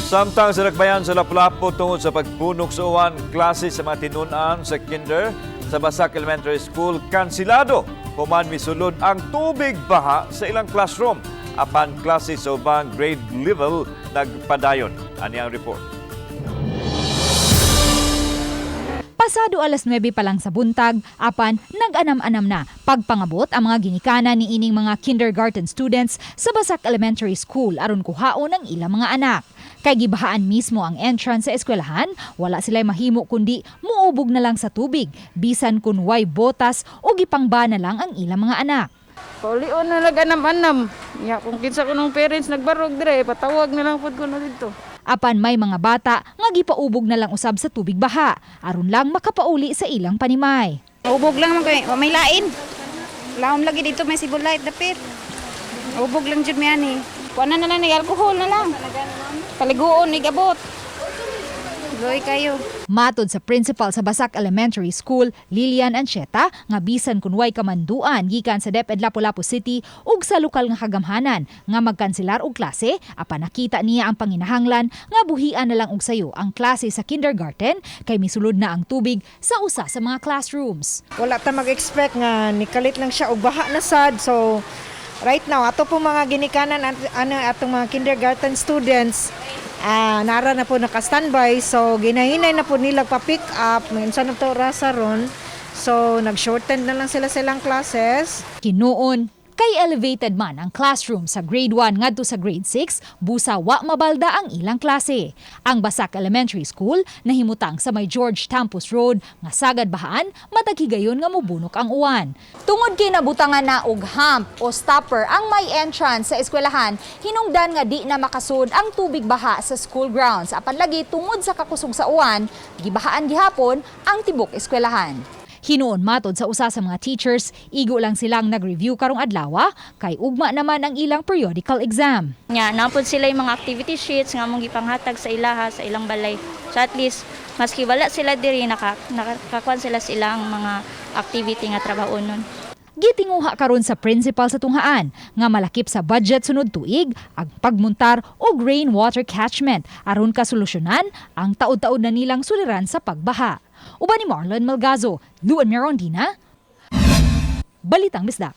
Samtang sa dakbayan sa Lapu-Lapu, tungod sa pagpunok sa uwan, klase sa mga tinunan sa kinder sa Basak Elementary School kansilado human misulod ang tubig baha sa ilang classroom. Apan klase sa ubang grade level nagpadayon. Ani ang report. Pasado alas 9 pa lang sa buntag, apan nag-anam-anam na pagpangabot ang mga ginikanan ni ining mga kindergarten students sa Basak Elementary School aron kuhaon ang ilang mga anak. Kay gibahaan mismo ang entrance sa eskwelahan, wala sila mahimo kundi muubog na lang sa tubig, bisan kun way botas o gipangba na lang ang ilang mga anak. Paulion na lang anam-anam. Ya, kung kinsa ko ng parents nagbarog dire, patawag na lang pud ko na dito. Apan may mga bata nga gipaubog na lang usab sa tubig baha aron lang makapauli sa ilang panimay. Ubog lang man kay, wa may lain. Laom lagi dito may sibulay dapit. Ubog lang jud mi ani. Kuan na lang ni alcohol na lang. Paliguon ni gabot. Loy kayo. Matod sa principal sa Basak Elementary School, Lilian Ancheta, nga bisan kun way kamanduan gikan sa DepEd Lapu-Lapu City ug sa lokal nga kagamhanan nga magkanselar og klase, apan nakita niya ang panginahanglan nga buhian na lang og sayo ang klase sa kindergarten kay misulod na ang tubig sa usa sa mga classrooms. Wala ta mag-expect nga nikalit lang siya og baha na sad. So right now ato po mga ginikanan at ano atong mga kindergarten students, nara na po naka-standby, so ginahinay na po nila pa pick up unsa na to rasa ron, so nag-shorten na lang sila silang classes. Kinuon, kay elevated man ang classroom sa grade 1 ngadto sa grade 6, busa wa mabalda ang ilang klase. Ang Basak Elementary School nahimutang sa may George Tampus Road nga sagad bahaan matag higayon nga mobunok ang uwan. Tungod kay nabutangan na og hump o stopper ang may entrance sa eskwelahan, hinungdan nga di na makasud ang tubig baha sa school grounds. Apan lagi tungod sa kakusog sa uwan, gibahaan gihapon ang tibok eskwelahan. Hinuon matod sa usa sa mga teachers, igo lang silang nag-review karong adlaw kay ugma naman ang ilang periodical exam. Nya, napod sila yung mga activity sheets nga among gipanghatag sa ilaha sa ilang balay. So at least maski wala sila diri nakakuan sila sa ilang mga activity nga trabaho nun. Gitinguha karon sa principal sa tunghaan nga malakip sa budget sunod tuig ang pagmuntar og rainwater catchment aron kasolusyonan ang taud-taud na nilang suliran sa pagbaha. Uban ni Marlon Malgazo, Luan Mirondina, Balitang Bisdak.